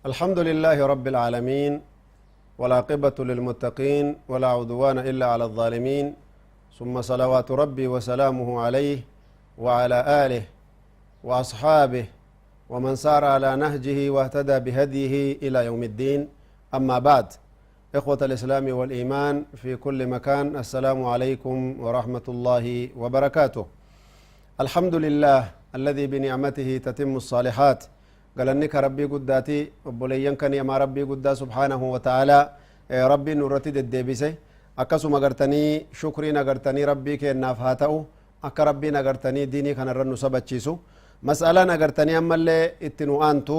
الحمد لله رب العالمين، والعاقبة للمتقين، ولا عدوان إلا على الظالمين، ثم صلوات ربي وسلامه عليه وعلى آله وأصحابه ومن سار على نهجه واهتدى بهديه إلى يوم الدين. أما بعد، إخوة الإسلام والإيمان في كل مكان، السلام عليكم ورحمة الله وبركاته. الحمد لله الذي بنعمته تتم الصالحات. قال ربي قداتي وبليين كان يا ربي قدا سبحانه وتعالى، ربي نورتي ددبسه akkasuma gartanii shukriin agartanii Rabbii kennaaf haa ta'u. Akka Rabbiin agartanii diinii kanarra nu sabachiisu, mas'alaan agartanii ammallee itti nu aantu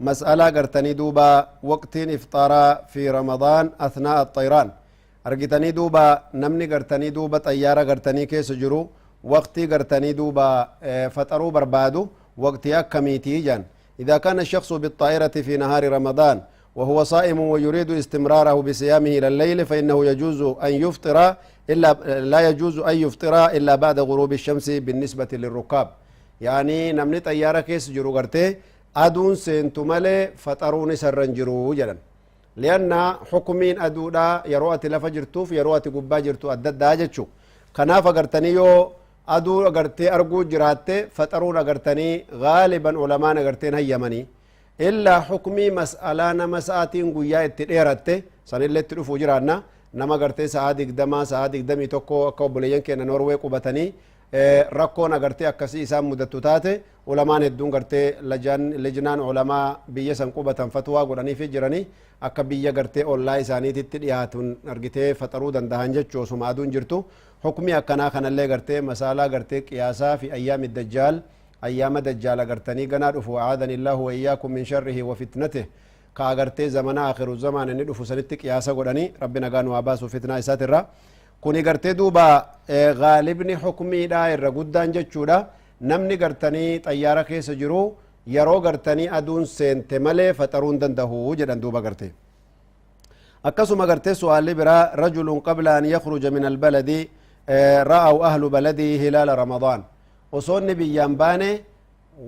mas'alaa gartanii duuba waqtiin iftaaraa fi Ramadaan athnaa axayraan argitanii duuba namni gartanii duuba xayyaara gartanii keessa jiru waqtii gartanii duuba faxaruu barbaadu waqtii akkamiitii jaan. إذا كان الشخص بالطائرة في نهار رمضان وهو صائم ويريد استمراره بصيامه إلى الليل، فإنه يجوز أن يفطر إلا لا يجوز أن يفطر إلا بعد غروب الشمس بالنسبة للركاب. يعني نمني طيارة keessa jiru gartee aduun seentu malee faxaruun isarra hin jiru jedhan، لأن حكمين aduudha yeroo ati lafa jirtuuf yeroo ati gubbaa jirtu adda addaa jechu. Kanaaf agartanii yoo aduu agartee arguu jiraatte faxaruun agartanii gaaliban ulamaan agarteen hayyamanii, illaa xukmii mas'alaa nama sa'aatiin guyyaa itti dheeratte sanillee itti dhufuu jiraanna. Nama gartee sa'aa 20, sa'aa 21, akka obboleeyyan keenya Norwee qubatanii rakkoon agartee akkasii isaan mudattu taate, ulamaan hedduun gartee lijnaan ulamaa biyya san qubatan fatwaa godhaniifi jiranii akka biyya gartee ollaa isaaniititti dhiyaatun argitee faxaruu dandahan jechuu, osuma aduun jirtu. Xukmii akkanaa kanallee gartee masaalaa gartee qiyaasaa fi ayyaami dajjaal, ayyaama dajjaal agartanii ganaa dhufu، أعاذني الله وإياكم من شره وفتنته، ka agartee zamana akhiru zamaan inni dhufu sanitti qiyaasa godhanii, Rabbi nagaa nu haa baasu fitnaa isaatirra. Kuni gartee duuba gaalibni xukmiidha irra guddaan jechuudha, namni gartanii xayyaara keessa jiru yeroo gartanii aduun seente malee faxaruu hin dandahu jedhan duuba gartee. Akkasuma gartee su'aalli biraa: رجل قبل أن يخرج من البلد رأوا أهل بلده هلال رمضان. Osoo inni biyyaan baane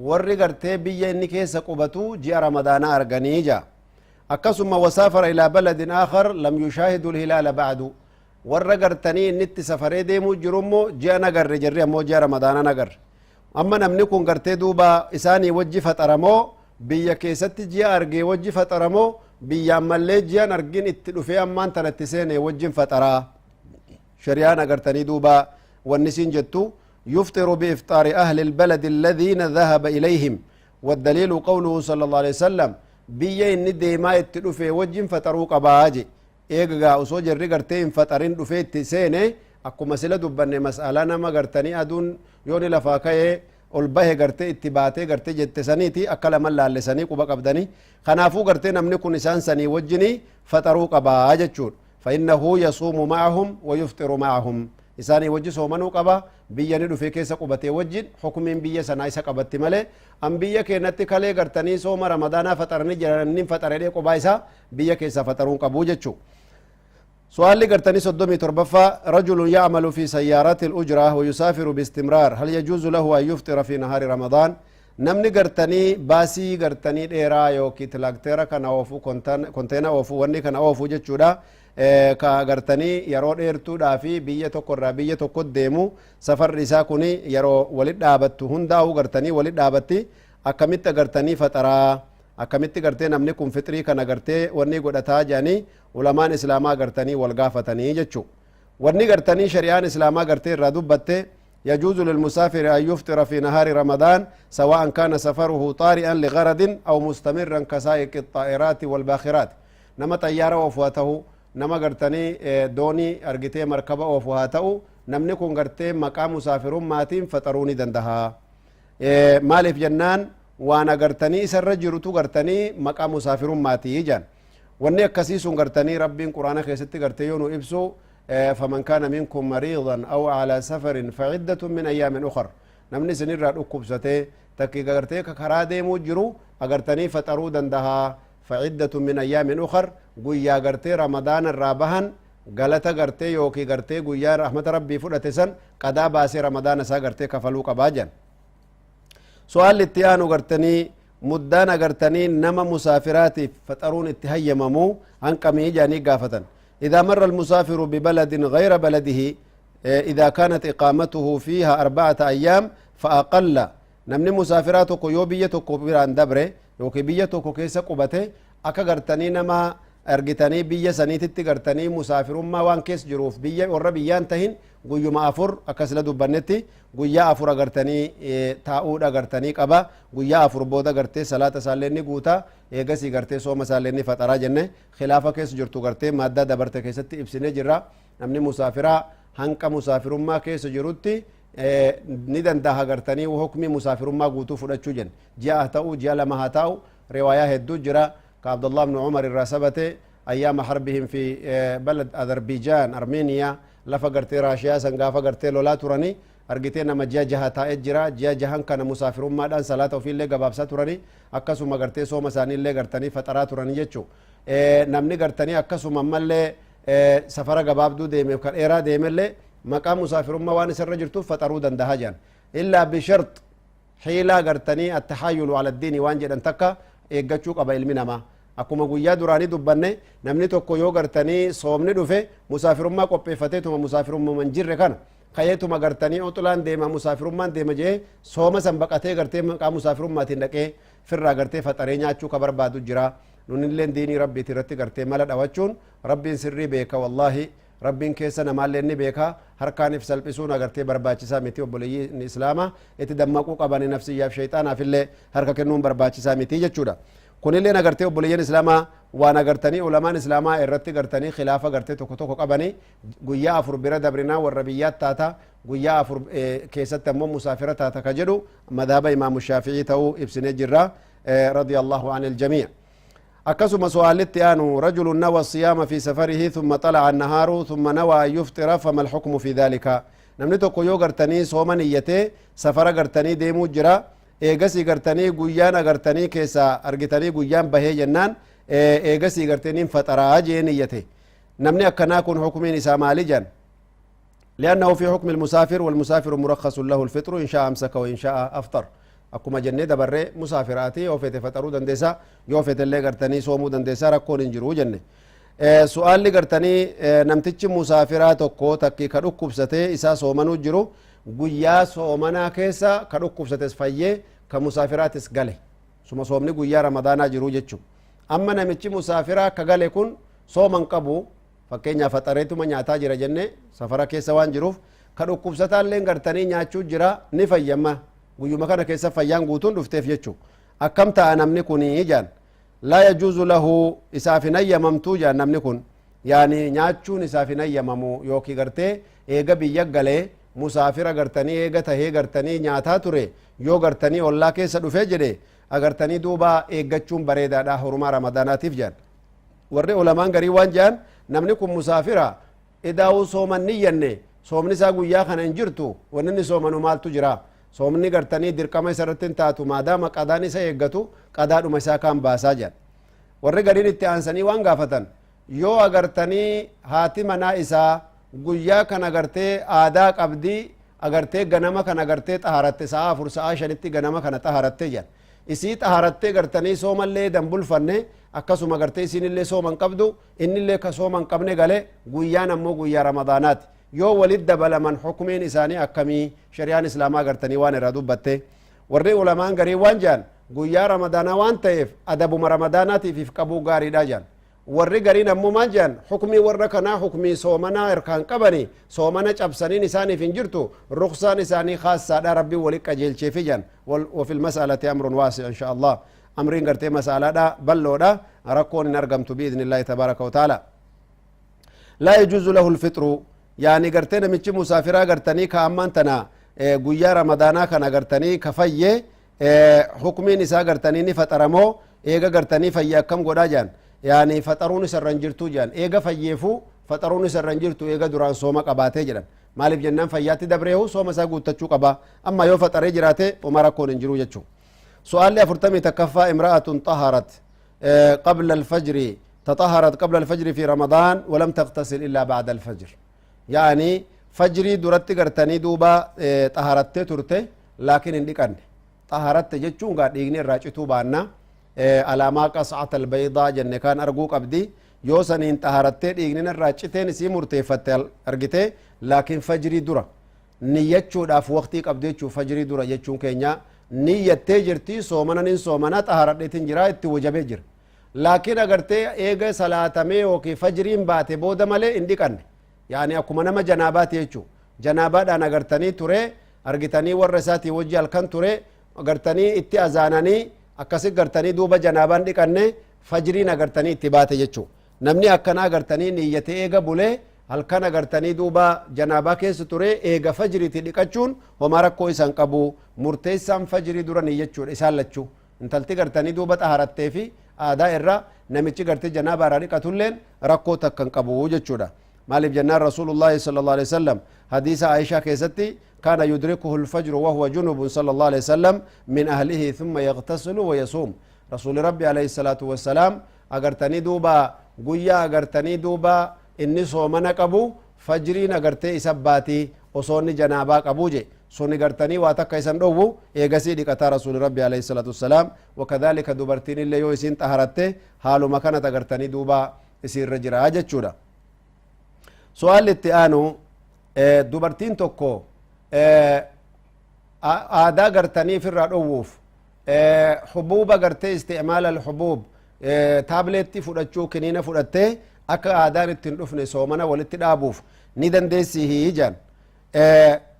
warri gartee biyya inni keessa qubatu ji'a Ramadaanaa arganii ja. Akkasuma وسافر إلى بلد آخر لم يشاهدوا الهلال بعد. Warra gartanii inni itti safaree deemuu jirummoo ji'a nagarre jirri, ammoo ji'a Ramadaanaa nagarre. Amma namni kun gartee duuba isaanii wajji faxaramoo, biyya keessatti ji'a argee wajji faxaramoo, biyya ammallee ji'an argin itti dhufee ammaan tana itti seene wajjin faxaraa? Shari'aan agartanii duuba wanni siin jettu: يفطر بإفطار أهل البلد الذين ذهب إليهم، والدليل قوله صلى الله عليه وسلم. Biyya inni deemaa itti dhufe wajjin faxaruu qabaa je. Eegaa osoo jarri gartee hin faxarin dhufee itti seene, akkuma sila dubbanne mas'alaa nama gartanii aduun yooni lafaa ka'ee ol bahe gartee itti baatee gartee jette saniiti, akka laman laallesanii quba qabdanii. Kanaafuu gartee namni kun isaan sanii wajjini faxaruu qabaa jechuudha. فإنه يصوم معهم ويفطر معهم. Isaanii wajji soomanuu qaba, biyya ni dhufee keessa qubatee wajjin. Hukumiin biyya sanaa isa qabatti malee, an biyya keenyatti kalee gartanii sooma Ramadaanaa faxaranii jiranii faxaredhee qobaa isaa biyya keessa faxaruun qabuu jechuu. سؤال قرتني 37: رجل يعمل في سيارات الأجرة ويسافر باستمرار، هل يجوز له أن يفطر في نهار رمضان؟ Namni gartanii baasii gartanii dheeraa yookiin tilaakteera kana oofu, konteena oofu, wanni kana oofu jechuudha, ka gartanii yeroo dheertuudhaa fi biyya tokko irraa biyya tokko deemu, safarri isaa kun yeroo walit dhaabattu hundaa'u gartanii walit dhaabatti, akkamitti agartanii faxaraa, akkamitti gartee namni kun fixrii kana gartee wanni godhataa jedhanii ulamaan islaamaa gartanii wal gaafatanii jechuu. Wanni gartanii shari'aan islaamaa gartee irraa dubbatte: يجوز للمسافر أن يفطر في نهار رمضان، سواء كان سفره طارئا لغرض أو مستمرا كسائق الطائرات والباخرات. نما طيارة وفواته، نما قرتني دوني أرقتي مركبة وفواته، namni kun gartee maqaa musaafirummaatiin faxaruu ni dandaha. Maaliif jennaan, waan agartanii isarra jirutu gartanii maqaa musaafirummaatii jaan. Wanni akkasii sun gartanii Rabbiin Quraana keessatti gartee yoo nu ibsu: فمن كان منكم مريضا أو على سفر فعدة من أيام أخر. Namni isinirraa dhukkubsatee takki gartee karaa deemuu jiru agartanii faxaruu dandaha. فعدة من أيام أخر. guyyaa gartee Ramadaana irraa bahan galata gartee yookii gartee guyyaa rahmata Rabbii fudhate san qadaa baasee Ramadaana isaa gartee kafaluu qabaa jedhan. Su'aalli itti aanu gartanii muddaan agartanii nama musaafiraatiif faxaruun itti hayyamamu hanqamii jedhanii gaafatan. إذا مر المسافر ببلد غير بلده، إذا كانت إقامته فيها 4 أيام فأقل. namni musaafiraa tokko yoo biyya tokko biraan dabre yookiin biyya tokko keessa qubate, akka gartanii nama argitanii biyya saniititti gartanii musaafirummaa waan keessa jiruuf biyya warra biyyaan tahin guyyuma 4, akka sila dubbannetti guyyaa 4 agartanii taa'uudha gartanii qaba. Guyyaa 4 booda gartee salaata isaallee ni guuta, eegasii gartee sooma isaallee ni faxaraa jenne. Khilaafa keessa jirtu gartee maaddaa dabarte keessatti ibsine jirra. Namni musaafiraa hanqa musaafirummaa keessa jirutti ni danda'a gartanii hukmii musaafirummaa guutuu fudhachuu jenne. Ji'a haa ta'u, ji'a 2 haa ta'u, riwaayaa hedduu jira ka Abdullah ibn Umar irraa sabate. أيام حربهم في بلد أذربيجان، أرمينيا، lafa gartee Raashiyaa san gaafa gartee lolaa turanii argitee nama ji'a 6 taa'ee jira. Ji'a 6n kana musaafirummaadhaan salaata ofiillee gabaabsaa turanii, akkasuma gartee sooma isaaniillee gartanii faxaraa turanii jechuu. Namni gartanii akkasuma ammallee safara gabaabduu deemeef ka dheeraa deemellee maqaa musaafirummaa waan isarra jirtuuf faxaruu danda'a jedhan, إلا بشرط حيلة gartanii التحايل على الدين waan jedhan takka eeggachuu qaba ilmi namaa. Akkuma guyyaa duraanii dubbanne, namni tokko yoo gartanii soomni dhufe musaafirummaa qopheeffateetuma musaafirummaa hin jirre kana ka'eetuma gartanii oxulaan deema, musaafirummaan deema jee sooma san baqatee gartee maqaa musaafirummaatiin dhaqee firraa gartee faxaree nyaachuu ka barbaadu jira. Nunilleen diinii Rabbiiti irratti gartee mala dhawachuun, Rabbiin sirrii beeka, wallaahi Rabbiin keessa namaallee ni beeka. Harkaaniif salphisuun agartee barbaachisaa miti. Obboleeyyiin Islaamaa itti dammaquu qabani. Nafsiyyaaf shayxaanaaf illee harka kennuun barbaachisaa miti jechuudha. Kunilleen agartee obboleeyyan Islaamaa waan agartanii ulamaan Islaamaa irratti gartanii khilaafa gartee tokko tokko qabanii. Guyyaa 4 bira dabrinaa warra biyyaat taata, guyyaa 4 keessatti ammoo musaafira taata ka jedhu madhaba Imaamu Shaafi'ii ta'uu ibsinee jirra, رضي الله عن الجميع. Akkasuma su'aalitti aanu: رجل نوى الصيام في سفره ثم طلع النهار ثم نوى أن يفطر، فما الحكم في ذلك؟ Namni tokko yoo gartanii sooma niyyatee safara gartanii deemuu jira, eegasii gartanii guyyaan agartanii keessa argitanii guyyaan bahee jennaan, eegasii gartee nin faxaraa jee niyyate, namni akkanaa kun hukumiin isaa maali jan. لأنه في حكم المسافر، والمسافر مرخص له الفطر، إن شاء أمسك وإن شاء أفطر. Akkuma jennee dabarree, musaafiraati yoo fete faxaruu dandeessa, yoo fete illee gartanii soomuu dandeessa, rakkoon hin jiru jenne. Su'aalli gartanii namtichi musaafiraa tokko takki ka dhukkubsatee isaa soomanuu jiru, guyyaa soomanaa keessa ka dhukkubsates fayyee ka musaafiraatis gale, suma soomni guyyaa Ramadaanaa jiru jechu. Amma namichi musaafiraa ka gale kun sooman qabu, fakkeenyaaf faxareetuma nyaataa jira jenne safara keessa waan jiruuf. Ka dhukkubsataallee gartanii nyaachuu jira, ni fayyama, guyyuma kana keessa fayyaan guutuun dhufteef jechu. Akkam ta'a namni kun jaan? لا يجوز له, isaaf hin hayyamamtuu jaan. Namni kun yaani nyaachuun isaaf hin hayyamamu yookii gartee eega biyya galee musaafira gartanii eega tahee gartanii nyaataa ture, yoo gartanii ollaa keessa dhufee jedhe agartanii duuba eeggachuun bareedaadha horumaa Ramadaanaatiif jedhan. Warri ulamaan garii waan jedhan, namni kun musaafira idaa'uu sooman niyyanne, soomni isaa guyyaa kana hin jirtu. Wanni inni soomanu maaltu jira? Soomni gartanii dirqama isa irratti hin taatu maadaama qadaan isa eeggatu, qadaadhuma isaa kaan baasaa jedhan. Warri gariin itti aansanii waan gaafatan, yoo agartanii haati manaa isaa guyyaa kana agartee aadaa qabdii, agartee ganama kana agartee xaharatte, sa'a 4, sa'a 5tti ganama kana xaharatte jedhan, isii xaharattee gartanii soomallee dambulfanne, akkasuma gartee isiinillee sooma hin qabdu, innillee ka sooma hin qabne gale, guyyaan ammoo guyyaa Ramadaanaati, yoo walit dabalaman hukumiin isaanii akkamii? Shari'aan Islaamaa gartanii waan irraa dubbatte. Warri ulamaan garii waan jedhan, guyyaa Ramadaanaa waan ta'eef adabuma Ramadaanaatiif if qabuu gaariidha jedhan. Warri gariin ammoo maal jedhan? Hukmii warra kanaa hukmii soomanaa irkaan qabani, soomana cabsaniin isaaniif hin jirtu, ruksaan isaanii khaassaadha, Rabbiin wali qajeelcheefi jedhan. وفي المسألة أمر واسع إن شاء الله. أمرين gartee mas'alaadha balloodha, rakkoon hin argamtu بإذن الله تبارك وتعالى. لا يجوز له الفطر, yaani gartee namichi musaafiraa gartanii ka ammaan tana guyyaa Ramadaanaa kana gartanii ka fayye, hukmiin isaa gartanii ni faxaramoo eega gartanii fayye akkam godhaa jedhan. Yaani faxaruun isarra hin jirtu jedhan. Eega fayyeefu faxaruun isarra hin jirtu, eega duraan sooma qabaatee jedhan. Maaliif jennaan, fayyaatti dabreehu sooma isaa guuttachuu qaba. Amma yoo faxaree jiraate uma rakkoon hin jiru jechuu. Su'aalli 41ffaa: امرأة طهرت قبل الفجر، تطهرت قبل الفجر في رمضان ولم تغتسل إلا بعد الفجر. يعني فجري درت غرتني دوبا طهرت ترته، لكن اندقن طهرت جچون غا ديغني راچتو بانا علامة قصعة البيضاء جن كان أرجوك أبدي يوسنين طهرت ديغني راچتين سي مرتفت أرجته، لكن فجري درا نيتشو داف وقتي قبديتشو فجري درا جچون كينيا نية تجرتي صومنا نين صومنا طهرت تنجرا اتوجبه جر، لكن أغرتي إيجا صلاة مي وكي فجرين باتي بودا مالي اندقن يعني أكو نما جنابات يجو جنابات أنا أغرتني تري أرغتني ورساتي وجه الكن تري أغرتني اتي أزانني أكسي أغرتني دوبا جنابان دقني فجرين أغرتني اتباتي يجو نمني أكنا أغرتني نيتي إيجا بولي الكن أغرتني دوبا جنابا كيس تري إيجا فجري تلقاتشون وما ركو إسان قبو مرتيسان فجري دورا نيتشون إسان لتشو انتلتي أغرتني دوبا تهرتي في آداء الرا نمتي أغرتي جنابا راني ركو تكن قبو جتشودا مالف جنان رسول الله صلى الله عليه وسلم حديث عائشة كيستي كان يدركه الفجر وهو جنب صلى الله عليه وسلم من أهله ثم يغتسل ويصوم. رسول ربي عليه الصلاة والسلام أغرتني دوبا قويا أغرتني دوبا إني صومنا قبو فجرين أغرتي إسباتي وصوني جنابا قبوجي سوني غرتني واتك إسان دوبو إيغسي دي رسول ربي عليه الصلاة والسلام. وكذلك دوبرتين اللي يوسين تهرته حالو مكانة أغرتني دوبا إسير رجرا جتشودا. سؤال التآنو دوبرتين توكو آدا غرتني في الرأوف حبوب غرتي استعمال الحبوب تابلتي فراتشو كنينة فراتي أكا آدا رتن سومنا ولتدابوف ندن ديسي هيجان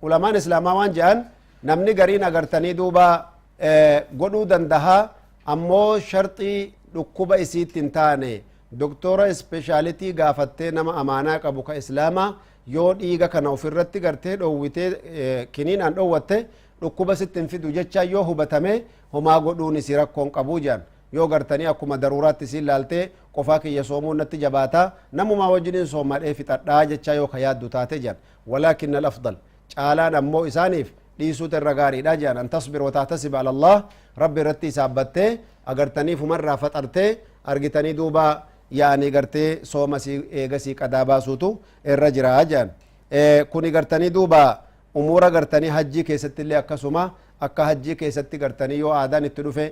علماء الإسلام وان جان نمني غرين غرتني دوبا قدو دندها أمو شرطي ركوبة إسي تنتاني دكتورة سبيشاليتي غافتي نما أمانة قبوك إسلاما yoo dhiiga kana ofirratti gartee dhoowwitee kiniinaan dhoowwatte dhukkuba sitti hin fidu jecha yoo hubatame homaa godhuun isii rakkoon qabuu jedhan. Yoo gartanii akkuma daruuraatti isiin laaltee qofaa kiyya soomuun natti jabaata namumaa wajjiniin soomadhee fixadhaa jecha yoo ka yaaddu taate jedhan. Walaakin al-afdal caalaan ammoo isaaniif dhiisuutu irra gaariidha jedhan. An tasbir wa tahtasib ala Allah rabbi irratti isaabbattee agartanii fumarraa faxartee argitanii duuba yaani gartee sooma sii eegasii qadaa baasuutu irra jira jedhan. Kuni gartanii duuba umuura gartanii hajjii keessatti illee akkasuma akka hajjii keessatti gartanii yoo aadaan itti dhufe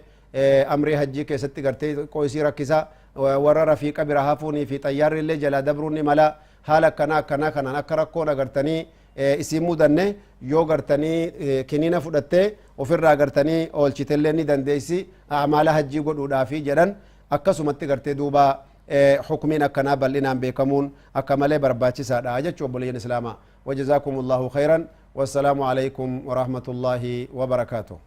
amrii hajjii keessatti gartee qoisii rakkisa warra rafiiqa bira hafuunii fi xayyaarri illee jalaa dabruun ni mala haala akkanaa akkanaa kanaan akka rakkoon agartanii isii mudanne yoo gartanii kiniina fudhattee ofirraa gartanii oolchitellee ni dandeessi amaala hajjii godhuudhaafi jedhan. Akkasumatti gartee duuba حكمين أكنا بلنا بكمون أكمل برباتي سادة أجت وبلين إسلاما. وجزاكم الله خيرا والسلام عليكم ورحمة الله وبركاته.